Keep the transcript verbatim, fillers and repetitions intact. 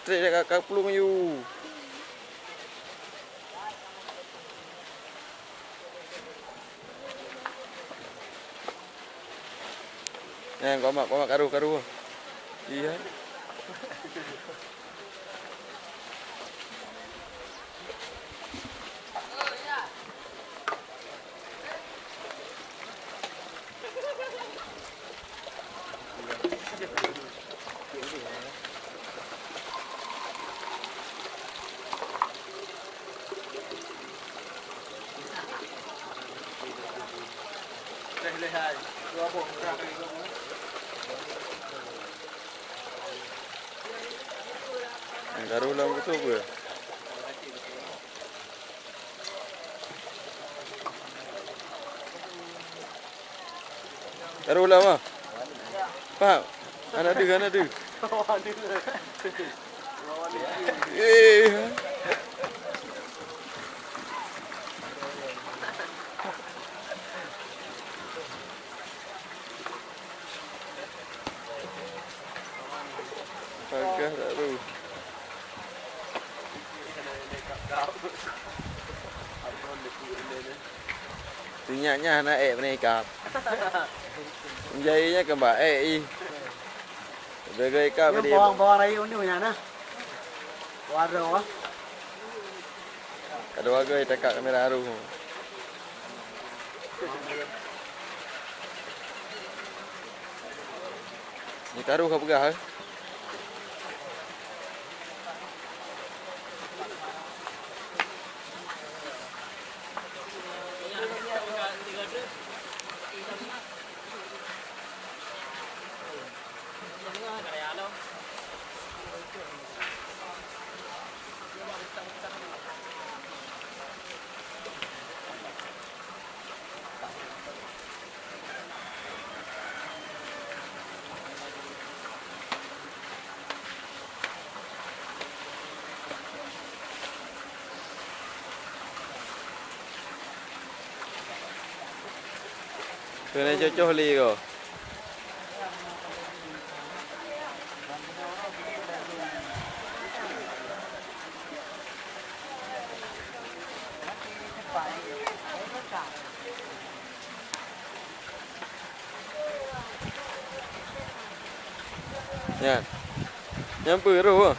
Trek dekat ka plueng yu. Nyan, koma, koma, karu, karu. Iya. Baru lam kutu ke? Taruh lam ah. Pak, hana deuh, hana deuh. Eh. Pagah tak tu. Sinyak nyan hana ék beuneukab. Jai nyan keumbak ék ih. Beuneukab. Nyan bawang-bawang rayeuk uneue nyan nah. Waroe ah. Ka dua goi takak kamera aru. Ni taruh ka peugah, eh. Keuneuk cocoh li ko. Nyan. Nyan peue roh?